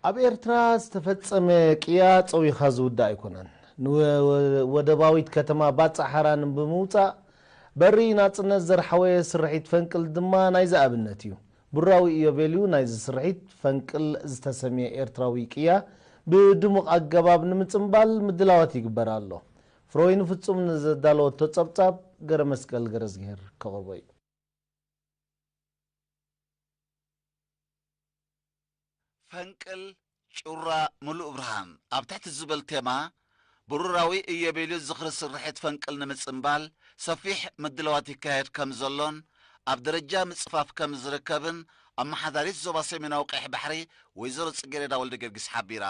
ኣብ ኤርትራ ዝተፈጸመ ቅያ ጸዊኻ ዝውዳእ ኣይኮነን። ንወደባዊት ከተማ ባጽዕ ሓራን ብምውጻእ፣ በሪ ናጽነት ዘርሓወየ ስርሒት ፈንቅል ድማ ናይዚ ኣብነት እዩ። ብሩራዊ ኢዮቤልዩ ናይዚ ስርሒት ፈንቅል ዝተሰምየ ኤርትራዊ ቅያ ብድሙቕ ኣገባብ ንምጽንባል ምድላዋት ይግበር ኣሎ። ፍሮይን ፍጹም ንዘዳለወቶ ጸብጻብ ገረ መስቀል ገረዝግሄር ከቕርቦ እዩ። ፈንቅል ጩራ ምሉእ ብርሃን ኣብ ትሕቲ ዝብል ቴማ ብሩራዊ ኢዮቤልዩ ዝኽሪ ስርሒት ፈንቅል ንምጽንባል ሰፊሕ ምድላዋት ይካየድ ከም ዘሎን ኣብ ደረጃ ምጽፋፍ ከም ዝርከብን ኣመሓዳሪት ዞባ ሰሜናዊ ቀይሕ ባሕሪ ወይዘሮ ጽጌረዳ ወልደ ጊዮርጊስ ሓቢራ።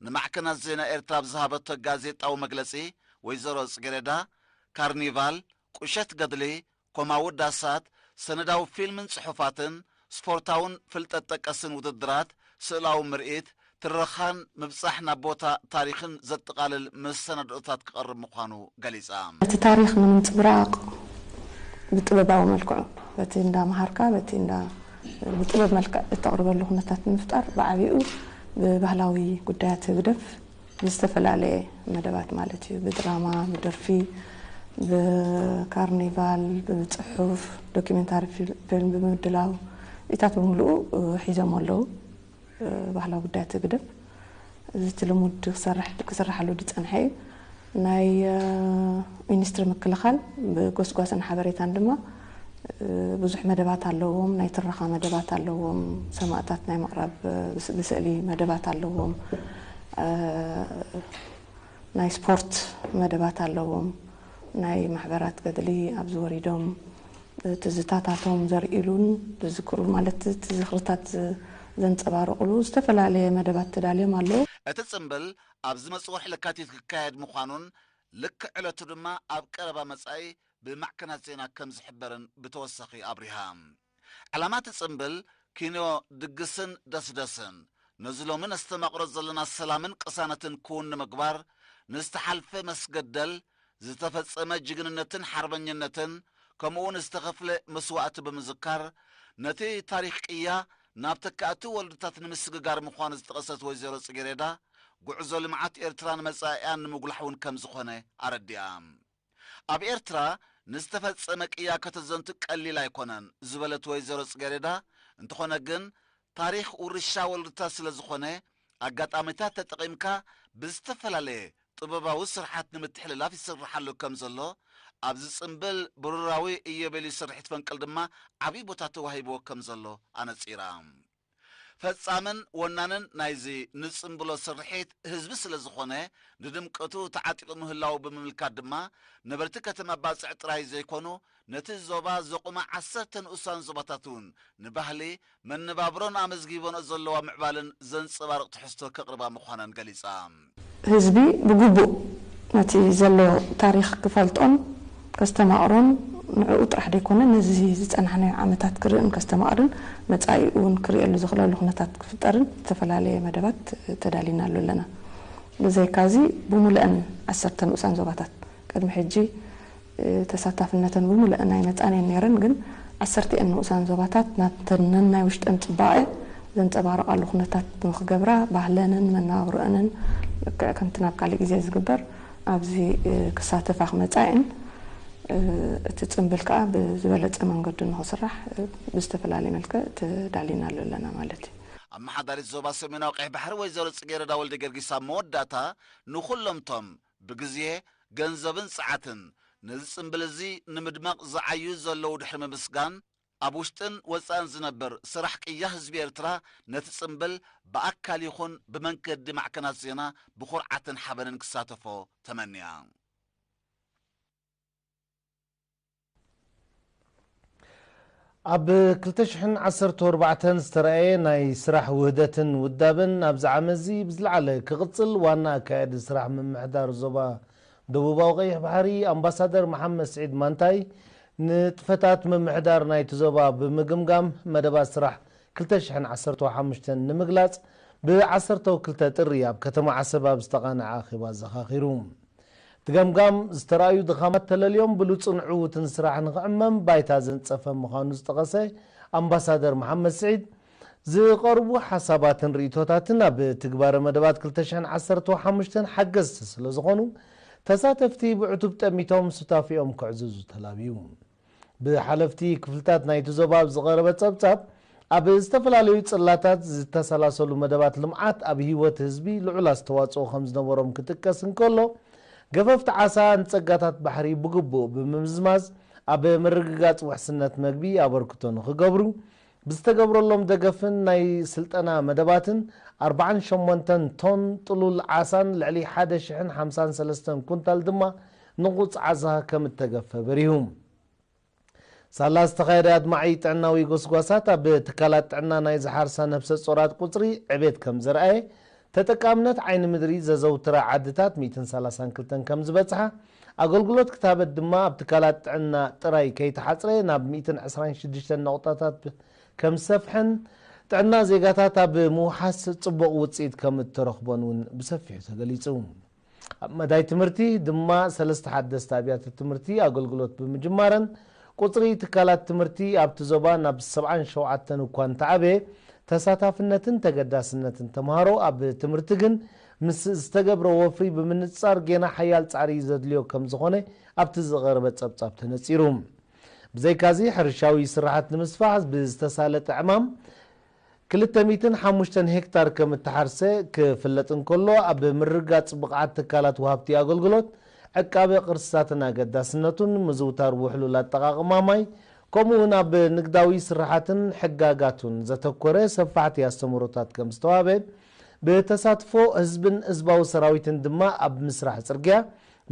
ንማዕከናት ዜና ኤርትራ ኣብ ዝሃበቶ ጋዜጣዊ መግለጺ፣ ወይዘሮ ጽጌረዳ፣ ካርኒቫል፣ ቁሸት ገድሊ፣ ኮማ ውዳሳት፣ ሰነዳዊ ፊልምን ጽሑፋትን፣ ስፖርታውን ፍልጠት ጠቀስን ውድድራት፣ ስእላዊ ምርኢት፣ ትረኻን ምብጻሕ ናብ ቦታ ታሪኽን ዘጠቓልል መሰናድኦታት ክቐርብ ምዃኑ ገሊጻ። እቲ ታሪኽ ንምንጽብራቕ ብጥበባዊ መልክዑ፣ በቲ እንዳ መሃርካ፣ በቲ እንዳ ብጥበብ መልክዕ እተቕርበሉ ኩነታት ንምፍጣር ብዓቢኡ ብባህላዊ ጉዳያት ህግደፍ ብዝተፈላለየ መደባት ማለት እዩ። ብድራማ፣ ብደርፊ፣ ብካርኒቫል፣ ብጽሑፍ፣ ዶኪሜንታሪ ፊል-፣ ፊልም ብምድላው ኢታት ብምሉኡ፣ እ፣ ሒዞም ኣለዉ። እ፣ ባህላዊ ጉዳያት ህግደፍ እዚ እቲ ልሙድ ክሰርሕ-፣ ክስርሓሉ ዝጸንሐ እዩ። ናይ፣ እ፣ ሚኒስትሪ ምክልኻል ብጎስጓስን ሓበሬታን ድማ፣ እ፣ ብዙሕ መደባት ኣለዎም። ናይ ትረኻ መደባት ኣለዎም። ሰማእታት ናይ ምቕራብ፣ እ፣ ብስ-፣ ብስእሊ መደባት ኣለዎም። እ፣ ናይ ስፖርት መደባት ኣለዎም። ናይ ማሕበራት ገድሊ ኣብዚ ወሪዶም ትዝታታቶም ዘርእሉን ዝዝክሩ፣ ማለት እቲ ዝኽርታት ዝ-፣ ዘንጸባርቑሉ ዝተፈላለየ መደባት ተዳልዮም ኣለዉ። እቲ ጽምብል ኣብ ዝመጽእ ወርሒ ለካቲት ክካየድ ምዃኑን ልክዕ ዕለቱ ድማ ኣብ ቀረባ መጻኢ ብማዕከናት ዜና ከም ዝሕበርን ብተወሳኺ ኣብሪሃ። ዕላማ እቲ ጽምብል ኪኖ ድግስን ደስደስን፣ ነዚ ሎሚ ነስተማቕሮ ዘለና ሰላምን ቅሳነትን ክውን ንምግባር፣ ንዝተሓልፈ መስገደል፣ ዝተፈጸመ ጅግንነትን ሓርበኝነትን፣ ከምኡውን ዝተኸፍለ መስዋእቲ ብምዝካር፣ ነቲ ታሪኽ ቅያ ናብ ተካእቲ ወለዶታት ንምስግጋር ምዃኑ ዝጠቐሰት ወይዘሮ ጽጌሬዳ፣ ጉዕዞ ልምዓት ኤርትራን መጻኢኣን ንምጉላሕ እውን ከም ዝኾነ ኣረዲኣ። ኣብ ኤርትራ ንዝተፈጸመ ቅያ ከተዘንቱ ቀሊል ኣይኮነን ዝበለት ወይዘሮ ጽጌሬዳ፣ እንተኾነ ግን ታሪኽ ውርሻ ወለዶታት ስለ ዝኾነ፣ ኣጋጣሚታት ተጠቒምካ ብዝተፈላለየ ጥበባዊ ስርሓት ንምትሕልላፍ ይስርሓሉ ከም ዘሎ፣ ኣብዚ ጽምብል ብሩራዊ ኢዮቤልዩ ስርሒት ፈንቅል ድማ ዓብዪ ቦታ ተዋሂብዎ ከም ዘሎ ኣነጺራ። ፈጻምን ወናንን ናይዚ ንጽምብሎ ስርሒት ህዝቢ ስለ ዝኾነ፣ ንድምቀቱ ተዓጢቑ ምህላዉ ብምምልካት ድማ፣ ነበርቲ ከተማ ባጽዕ ጥራይ ዘይኮኑ፣ ነቲ ዞባ ዘቑመ ዓሰርተ ንኡሳን ዞባታት እውን ንባህሊ፣ መነባብሮን ኣመዝጊቦንኦ ዘለዋ ምዕባለን ዘንጸባርቕ ትሕዝቶ ከቕርባ ምዃነን ገሊጻ። ህዝቢ ብግቡእ ነቲ ዘሎ ታሪኽ ክፈልጦን ከስተማቕሮን ንዕኡ ጥራሕ ደይኮነ፣ ነዚ ዝጸናሕናዮ ዓመታት ክርእን ከስተማቕርን፣ መጻኢኡ እውን ክርእየሉ ዝኽእለሉ ኩነታት ክፍጠርን ዝተፈላለየ መደባት ተዳሊናሉ ኣለና። ብዘይካዚ፣ ብሙሉአን ዓሰርተ ንኡሳን ዞባታት ቅድሚ ሕጂ፣ እ፣ ተሳታፍነተን ብምሉአን ኣይመጻን እየን ነይረን፣ ግን ዓሰርተ እየን ንኡሳን ዞባታት ናተን ነናይ ውሽጠን ጽባቐ ዘንጸባርቓሉ ኩነታት ንኽገብራ፣ ባህለንን መነባብሮአንን ልክዕ ከምቲ ናብ ካልእ ግዜ ዝግበር ኣብዚ፣ እ፣ ክሳተፋ ክመጻ እየን። እ፣ እቲ ጽምብል ከኣ ብዝበለጸ መንገዲ ንኽስራሕ፣ እ፣ ብዝተፈላለየ መልክዕ ተዳሊናሉ ኣለና ማለት እዩ። ኣመሓዳሪት ዞባ ሰሜናዊ ቀይሕ ባሕሪ ወይዘሮ ጽጌረዳ ወልደ ጊዮርጊስ ኣብ መወዳእታ፣ ንኹሎምቶም ብግዜ፣ ገንዘብን ጸዓትን ነዚ ጽምብል እዚ ንምድማቕ ዝዓዩ ዘለዉ ድሕሪ ምምስጋን፣ ኣብ ውሽጥን ወጻእን ዝነብር ስራሕ ቅያ ህዝቢ ኤርትራ ነቲ ጽምብል ብኣካል ይኹን ብመንገዲ ማዕከናት ዜና ብኹርዓትን ሓበንን ክሳተፎ ተመንያ። ኣብ ክልተ ሽሕን ዓሰርተ ኣርባዕተን ዝተራእየ ናይ ስራሕ ውህደትን ውዳበን ኣብዚ ዓመት እዚ ብዝለዓለ ክቕጽል ዋና ኣካያዲ ስራሕ ምምሕዳር ዞባ ደቡባዊ ቀይሕ ባሕሪ ኣምባሳደር መሓመድ ስዒድ ማንታይ ንጥፈታት ምምሕዳር ናይቲ ዞባ ብምግምጋም መደባት ስራሕ ክልተ ሽሕን ዓሰርተ ሓሙሽተን ንምግላጽ ብ ዓሰርተ ክልተ ጥሪ ኣብ ከተማ ዓሰብ ኣብ ዝተቓነዐ ኣኼባ ኣዘኻኺሩ። እቲ ገምጋም ዝተራእዩ ድኻማት ተለልዮም ብሉጽን ዕዉትን ስራሕ ንኽዕመም ባይታ ዘንጸፈ ምዃኑ ዝጠቐሰ ኣምባሳደር መሓመድ ስዒድ፣ ዝቐርቡ ሓሳባትን ርእይቶታትን ኣብ ትግባረ መደባት ክልተ ሽሕን ዓሰርተ ሓሙሽተን ሓገዝቲ ስለ ዝኾኑ፣ ተሳተፍቲ ብዕቱብ ጠሚቶም ሱታፊኦም ክዕዝዙ ተላብዩ። ብሓለፍቲ ክፍልታት ናይቲ ዞባ ኣብ ዝቐረበ ጸብጻብ፣ ኣብ ዝተፈላለዩ ጽላታት ዝተሰላሰሉ መደባት ልምዓት ኣብ ህይወት ህዝቢ ልዑል ኣስተዋጽኦ ከም ዝነበሮም ክጥቀስ እንከሎ፣ ገፈፍቲ ዓሳ ንጸጋታት ባሕሪ ብግቡእ ብምምዝማዝ ኣብ ምርግጋጽ ውሕስነት መግቢ ኣበርክቶ ንኽገብሩ ብዝተገብረሎም ደገፍን ናይ ስልጠና መደባትን ኣርባዓን ሸሞንተን ቶን ጥሉል ዓሳን ልዕሊ ሓደ ሽሕን ሓምሳን ሰለስተን ኩንታል ድማ ንቑጽ ዓሳ ከም እተገፈ በሪሁ። ሳላ ዝተኻየደ ኣድማዒ ጥዕናዊ ጎስጓሳት ኣብ ትካላት ጥዕና ናይ ዝሓርሳ ነፍሰ ጾራት ቁጽሪ ዕቤት ከም ዘርኣየ፣ ተጠቃምነት ዓይኒ ምድሪ ዘዘውትራ ዓድታት ሚእትን ሰላሳን ክልተን ከም ዝበጽሓ፣ ኣገልግሎት ክታበት ድማ ኣብ ትካላት ጥዕና ጥራይ ከይተሓጽረ ናብ ሚእትን ዕስራን ሽዱሽተን ነቑጣታት ከም ዝሰፍሐን ጥዕና ዜጋታት ኣብ ምውሓስ ጽቡቕ ውጽኢት ከም እተረኽቦን እውን ብሰፊሑ ተገሊጹ። ኣብ መዳይ ትምህርቲ ድማ ሰለስተ ሓደስቲ ኣብያተ ትምህርቲ ኣገልግሎት ብምጅማረን፣ ቁጽሪ ትካላት ትምህርቲ ኣብቲ ዞባ ናብ ሰብዓን ሸውዓተን እኳ እንተዓበየ፣ ተሳታፍነትን ተገዳስነትን ተምሃሮ ኣብ ትምህርቲ ግን ምስ ዝተገብረ ወፍሪ ብምንጻር ጌና ሓያል ጻዕሪ ዘድልዮ ከም ዝኾነ ኣብቲ ዝቐረበ ጸብጻብ ተነጺሩ። ብዘይካዚ፣ ሕርሻዊ ስራሓት ንምስፋሕ ብዝተሳለጠ ዕማም ክልተ ሚእትን ሓሙሽተን ሄክታር ከም እተሓርሰ ክፍለጥ እንከሎ፣ ኣብ ምርግጋጽ ብቕዓት ትካላት ወሃብቲ ኣገልግሎት፣ ዕቃበ ቅርስታትን ኣገዳስነቱን፣ ምዝውታር ውሕሉል ኣጠቓቕማ ማይ፣ ከምኡ እውን ኣብ ንግዳዊ ስራሓትን ሕጋጋቱን ዘተኮረ ሰፋሕቲ ኣስተምህሮታት ከም ዝተዋህበ፣ ብተሳትፎ ህዝብን ህዝባዊ ሰራዊትን ድማ ኣብ ምስራሕ ጽርግያ፣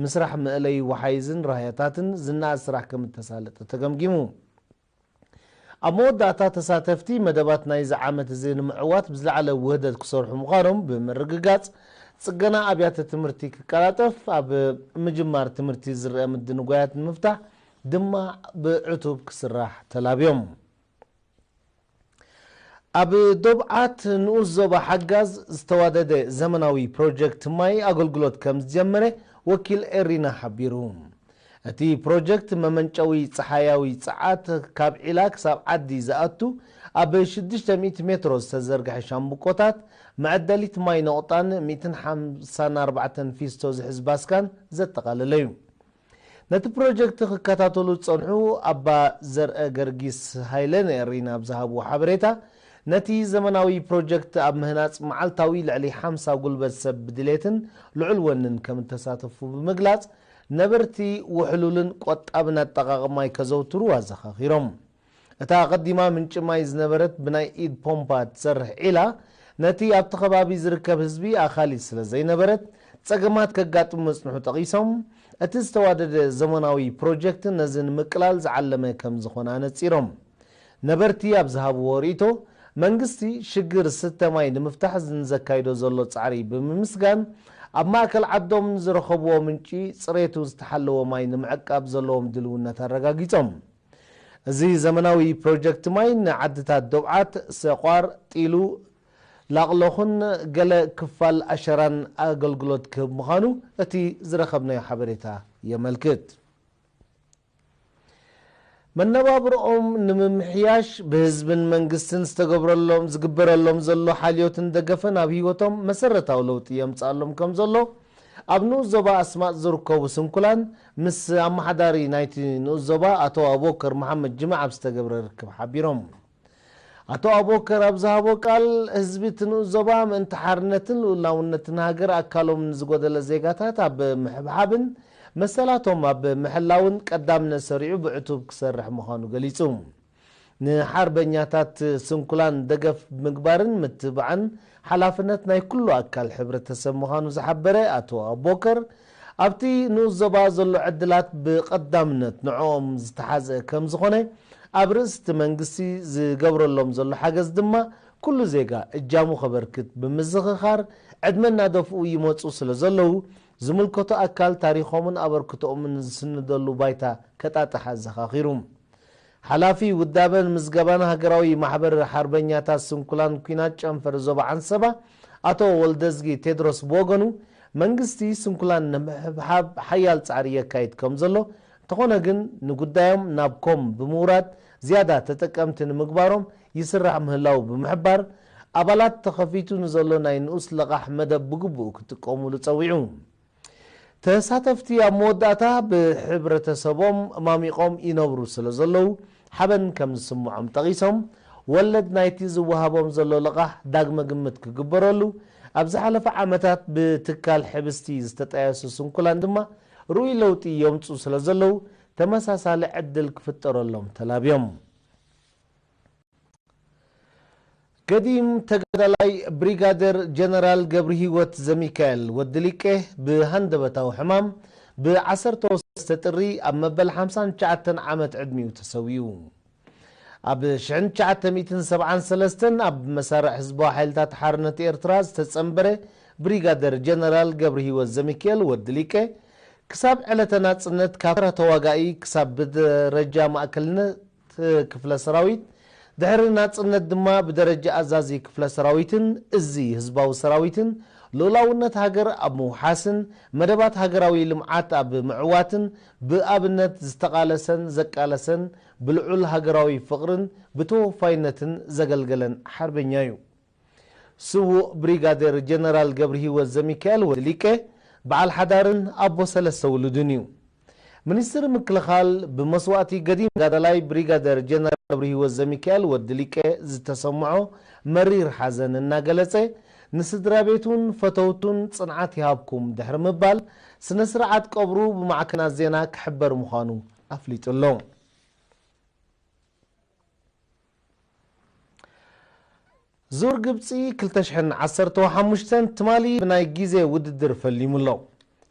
ምስራሕ መእለዪ ወሓይዝን ራህያታትን ዝነኣድ ስራሕ ከም እተሳለጠ ተገምጊሙ። ኣብ መወዳእታ፣ ተሳተፍቲ መደባት ናይዚ ዓመት እዚ ንምዕዋት ብዝለዓለ ውህደት ክሰርሑ ምዃኖም ብምርግጋጽ፣ ጽገና ኣብያተ ትምህርቲ ክቀላጠፍ፣ ኣብ ምጅማር ትምህርቲ ዝረአ ምድንጓያት ንምፍታሕ ድማ ብዕቱብ ክስራሕ ተላብዮም። ኣብ ዶብዓት ንኡስ ዞባ ሓጋዝ ዝተዋደደ ዘመናዊ ፕሮጀክት ማይ ኣገልግሎት ከም ዝጀመረ ወኪል ኤሪና ሓቢሩ። እቲ ፕሮጀክት መመንጨዊ ጸሓያዊ ጸዓት ካብ ዒላ ክሳብ ዓዲ ዝኣቱ ኣብ ሽዱሽተ ሚእቲ ሜትሮ ዝተዘርግሐ ሻምብቆታት፣ መዐደሊት ማይ ነቑጣን ሚእትን ሓምሳን ኣርባዕተን ፊስቶ ዝሕዝ ባስካን ዘጠቓለለ እዩ። ነቲ ፕሮጀክት ክከታተሉ ዝጸንሑ ኣባ ዘርአ ገርጊስ ሃይለ ንኤሪና ኣብ ዝሃብዎ ሓበሬታ፣ ነቲ ዘመናዊ ፕሮጀክት ኣብ ምህናጽ መዓልታዊ ልዕሊ ሓምሳ ጉልበት ሰብ ብድሌትን ልዑል ወንን ከም እተሳተፉ ብምግላጽ፣ ነበርቲ ውሕሉልን ቆጣብን ኣጠቓቕማ ከዘውትሩ ኣዘኻኺሮም። እታ ኣቐዲማ ምንጪ ማይ ዝነበረት ብናይ ኢድ ፖምፓ እትሰርሕ ዒላ፣ ነቲ ኣብቲ ከባቢ ዝርከብ ህዝቢ ኣኻሊ ስለ ዘይነበረት፣ ጸገማት ከጋጥም ምጽንሑ ጠቒሶም፣ እቲ ዝተዋደደ ዘመናዊ ፕሮጀክት ነዚ ንምቅላል ዝዓለመ ከም ዝኾነ ኣነጺሮም። ነበርቲ ኣብ ዝሃብዎ ርእይቶ፣ መንግስቲ ሽግር ስተ ማይ ንምፍታሕ ንዘካይዶ ዘሎ ጻዕሪ ብምምስጋን፣ ኣብ ማእከል ዓዶም ንዝረኸብዎ ምንጪ ጽሬቱ ዝተሓለወ ማይ ንምዕቃብ ዘለዎም ድልውነት ኣረጋጊጾም። እዚ ዘመናዊ ፕሮጀክት ማይ ንዓድታት ዶብዓት፣ ሰቋር፣ ጢሉ፣ ላቕሎኹን ገለ ክፋል ኣሸራን ኣገልግሎት ክህብ ምዃኑ እቲ ዝረኸብናዮ ሓበሬታ የመልክት። መነባብሮኦም ንምምሕያሽ ብህዝብን መንግስትን ዝተገብረሎም፣ ዝግበረሎም ዘሎ ሓልዮትን ደገፈን ኣብ ህይወቶም መሰረታዊ ለውጢ የምጽኣሎም ከም ዘሎ ኣብ ንኡስ ዞባ ኣስማጥ ዝርከቡ ስንኩላን ምስ ኣመሓዳሪ ናይቲ ንኡስ ዞባ ኣቶ ኣቦከር መሓመድ ጅማዕ ኣብ ዝተገብረ ርክብ ሓቢሮም። ኣቶ ኣቦከር ኣብ ዝሃቦ ቃል፣ ህዝቢ እቲ ንኡስ ዞባ ምእንቲ ሓርነትን ልኡላውነትን ሃገር ኣካሎም ንዝጎደለ ዜጋታት ኣብ ምሕብሓብን መሰላቶም ኣብ ምሕላውን ቀዳምነት ሰሪዑ ብዕቱብ ክሰርሕ ምዃኑ ገሊጹ። ንሓርበኛታት ስንኩላን ደገፍ ምግባርን ምትብባዕን ሓላፍነት ናይ ኩሉ ኣካል ሕብረተሰብ ምዃኑ ዝሓበረ ኣቶ ኣቦከር፣ ኣብቲ ንኡስ ዞባ ዘሎ ዕድላት ብቐዳምነት ንዕኦም ዝተሓዝአ ከም ዝኾነ፣ ኣብ ርእሲ እቲ መንግስቲ ዝገብረሎም ዘሎ ሓገዝ ድማ ኩሉ ዜጋ እጃሙ ከበርክት ብምዝኽኻር፣ ዕድመ እናደፍኡ ይመጹ ስለ ዘለዉ፣ ዝምልከቶ ኣካል ታሪኾምን ኣበርክቶኦምን ዝስንደሉ ባይታ ከጣጥሕ ኣዘኻኺሩ። ሓላፊ ውዳበን ምዝገባን ሃገራዊ ማሕበር ሓርበኛታት ስንኩላን ኲናት ጨንፈር ዞባ ዓንሰባ ኣቶ ወልደዝጊ ቴድሮስ ብወገኑ፣ መንግስቲ ስንኩላን ንምሕብሓብ ሓያል ጻዕሪ የካይድ ከም ዘሎ፣ እንተኾነ ግን ንጉዳዮም ናብ ኮም ብምውራድ ዝያዳ ተጠቀምቲ ንምግባሮም ይስራሕ ምህላው ብምሕባር፣ ኣባላት ተኸፊቱ ንዘሎ ናይ ንኡስ ለቓሕ መደብ ብግቡእ ክጥቀሙሉ ጸዊዑ። ተሳተፍቲ ኣብ መወዳእታ ብሕብረተሰቦም ማሚቖም ይነብሩ ስለ ዘለዉ ሓበን ከም ዝስምዖም ጠቒሶም፣ ወለድ ናይቲ ዝወሃቦም ዘሎ ለቓሕ ዳግመ ግምት ክግበረሉ፣ ኣብ ዝሓለፈ ዓመታት ብትካል ሕብስቲ ዝተጣየሱ ስንኩላን ድማ ርኡይ ለውጢ የምጽኡ ስለ ዘለዉ ተመሳሳሊ ዕድል ክፍጠረሎም ተላብዮም። ገዲም ተጋዳላይ ብሪጋደር ጀነራል ገብርሂወት ዘሚካኤል ወዲ ሊቄ ብሃንደበታዊ ሕማም ብ ዓሰርተ ሰለስተ ጥሪ ኣብ መበል ሓምሳን ትሽዓተን ዓመት ዕድሚኡ ተሰዊኡ። ኣብ ሽሕን ትሽዓተ ሚእትን ሰብዓን ሰለስተን ኣብ መሳርዕ ህዝባዊ ሓይልታት ሓርነት ኤርትራ ዝተጸንበረ ብሪጋደር ጀነራል ገብርሂወት ዘሚካኤል ወዲ ሊቄ ክሳብ ዕለተ ናጽነት ካብ ተራ ተዋጋኢ ክሳብ ብደረጃ ማእከልነት ክፍለ ሰራዊት፣ ድሕሪ ናጽነት ድማ ብደረጃ ኣዛዚ ክፍለ ሰራዊትን እዚ ህዝባዊ ሰራዊትን ልኡላውነት ሃገር ኣብ ምውሓስን መደባት ሃገራዊ ልምዓት ኣብ ምዕዋትን ብኣብነት ዝተቓለሰን ዘቃለሰን ብልዑል ሃገራዊ ፍቕርን ብተወፋይነትን ዘገልገለን ሓርበኛ እዩ። ስዉእ ብሪጋዴር ጀነራል ገብረሂወት ዘሚካኤል ወዲ ሊቄ በዓል ሓዳርን ኣቦ ሰለስተ ውሉድን እዩ። ሚኒስትሪ ምክልኻል ብመስዋእቲ ገዲም ተጋዳላይ ብሪጋዴር ጀነራል ገብረሂወት ዘሚካኤል ወዲ ሊቄ ዝተሰምዖ መሪር ሓዘን እናገለጸ፣ ንስድራ ቤቱን ፈተውቱን ጽንዓት ይሃብኩም ድሕሪ ምባል፣ ስነ ስርዓት ቀብሩ ብማዕከናት ዜና ክሕበር ምዃኑ ኣፍሊጡ ኣሎ። ዙር ግብጺ ክልተ ሽሕን ዓሰርተ ሓሙሽተን ትማሊ ብናይ ግዜ ውድድር ፈሊሙ ኣሎ።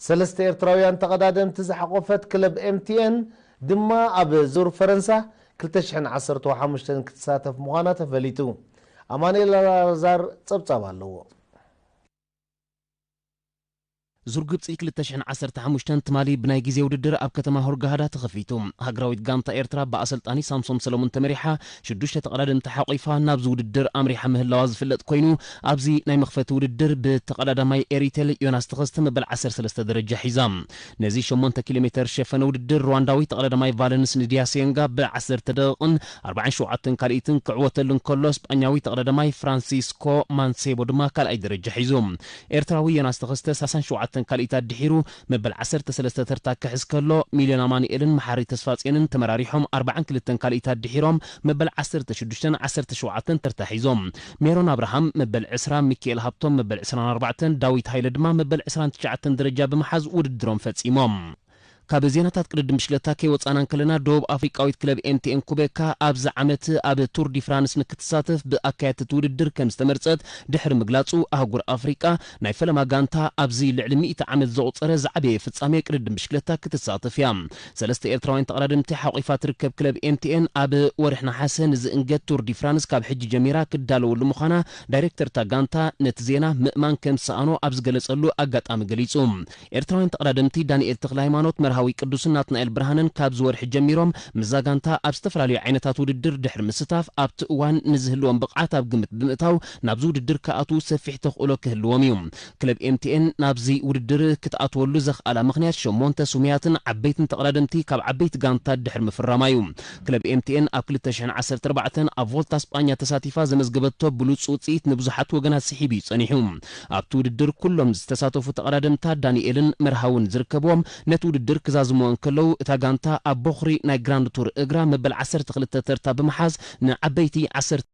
ሰለስተ ኤርትራውያን ተቐዳደምቲ ዝሓቖፈት ክለብ ኤምቲኤን ድማ ኣብ ዙር ፈረንሳ ክልተ ሽሕን ዓሰርተ ሓሙሽተን ክትሳተፍ ምዃና ተፈሊጡ። ኣማኑኤል ኣላዛር ጸብጻብ ኣለዎ። ዙር ግብጺ ክልተ ሽሕን ዓሰርተ ሓሙሽተን ትማሊ ብናይ ግዜ ውድድር ኣብ ከተማ ሆርጋሃዳ ተኸፊቱ። ሃገራዊት ጋንታ ኤርትራ ብኣሰልጣኒ ሳምሶም ሰለሙን ተመሪሓ ሽዱሽተ ተቐዳደምቲ ሓቒፋ ናብዚ ውድድር ኣምሪሓ ምህላዋ ዝፍለጥ ኮይኑ፣ ኣብዚ ናይ መኽፈቲ ውድድር ብተቐዳዳማይ ኤሪቴል ዮናስ ተኸስተ መበል ዓሰርተ ሰለስተ ደረጃ ሒዛ። ነዚ ሸሞንተ ኪሎ ሜተር ዝሸፈነ ውድድር ሩዋንዳዊ ተቐዳዳማይ ቫለንስ ንድያሴንጋ ብዓሰርተ ደቂቕን ኣርባዓን ሸውዓተን ካልኢትን ክዕወተሉ እንከሎ፣ ስጳኛዊ ተቐዳዳማይ ፍራንሲስኮ ማንሴቦ ድማ ካልኣይ ደረጃ ሒዙ። ኤርትራዊ ዮናስ ተኸስተ ሰላሳን ሸውዓተን ካልኢት ኣድሒሩ መበል ዓሰርተ ሰለስተ ተርታ ክሕዝ ከሎ፣ ሚልዮን ኣማኑኤልን መሓሪ ተስፋጽዮንን ተመራሪሖም ኣርባዓን ክልተን ካልኢት ኣድሒሮም መበል ዓሰርተ ሽዱሽተን ዓሰርተ ሸውዓተን ተርታ ሒዞም። ሜሮን ኣብርሃም መበል ዕስራ፣ ሚኪኤል ሃብቶም መበል ዕስራን ኣርባዕተን፣ ዳዊት ሃይለ ድማ መበል ዕስራን ትሽዓተን ደረጃ ብምሓዝ ውድድሮም ፈጺሞም። ካብ ዜናታት ቅድድም ብሽክለታ ከይወጻና እንከለና፣ ደቡብ ኣፍሪቃዊት ክለብ ኤምቲኤን ኩቤካ ኣብዚ ዓመት ኣብ ቱር ዲ ፍራንስ ንክትሳተፍ ብኣካየድቲ እቲ ውድድር ከም ዝተመርጸት ድሕሪ ምግላጹ፣ ኣህጉር ኣፍሪቃ ናይ ፈለማ ጋንታ ኣብዚ ልዕሊ ሚእቲ ዓመት ዘቑጸረ ዝዓበየ ፍጻሜ ቅድድም ብሽክለታ ክትሳተፍ እያ። ሰለስተ ኤርትራውያን ተቐዳደምቲ ሓቑፋ ትርከብ ክለብ ኤምቲኤን ኣብ ወርሒ ነሓሰ ንዝእንገድ ቱር ዲ ፍራንስ ካብ ሕጂ ጀሚራ ክዳለወሉ ምዃና ዳይሬክተር እታ ጋንታ ነቲ ዜና ምእማን ከም ዝሰኣኖ ኣብ ዝገለጸሉ ኣጋጣሚ ገሊጹ። ኤርትራውያን ተቐዳደምቲ ዳንኤል ተኽለሃይማኖት፣ መርሃዊ ቅዱስን ናትናኤል ብርሃነን ካብዚ ወርሒ ጀሚሮም ምስዛ ጋንታ ኣብ ዝተፈላለዩ ዓይነታት ውድድር ድሕሪ ምስታፍ ኣብቲ እዋን ንዝህልዎም ብቕዓት ኣብ ግምት ብምእታው ናብዚ ውድድር ክኣትዉ ሰፊሕ ተኽእሎ ክህልዎም እዩ። ክለብ ኤምቲኤን ናብዚ ውድድር ክትኣትወሉ ዘኽኣላ ምኽንያት ሸሞንተ ስሙያትን ዓበይትን ተቐዳደምቲ ካብ ዓበይቲ ጋንታት ድሕሪ ምፍራማ እዩ። ክለብ ኤምቲኤን ኣብ ክልተ ሽሕን ዓሰርተ ኣርባዕተን ኣብ ቮልታ ስጳኛ ተሳቲፋ ዘመዝገበቶ ብሉጽ ውጽኢት ንብዙሓት ወገናት ስሒቡ እዩ ጸኒሑ። ኣብቲ ውድድር ኩሎም ዝተሳተፉ ተቐዳደምታ ዳንኤልን መርሃውን ዝርከብዎም ነቲ ውድድር ክዛዝምዎ እንከለዉ፣ እታ ጋንታ ኣብ ቦኽሪ ናይ ግራንድ ቱር እግራ መበል ዓሰርተ ክልተ ተርታ ብምሓዝ ንዓበይቲ ዓሰርተ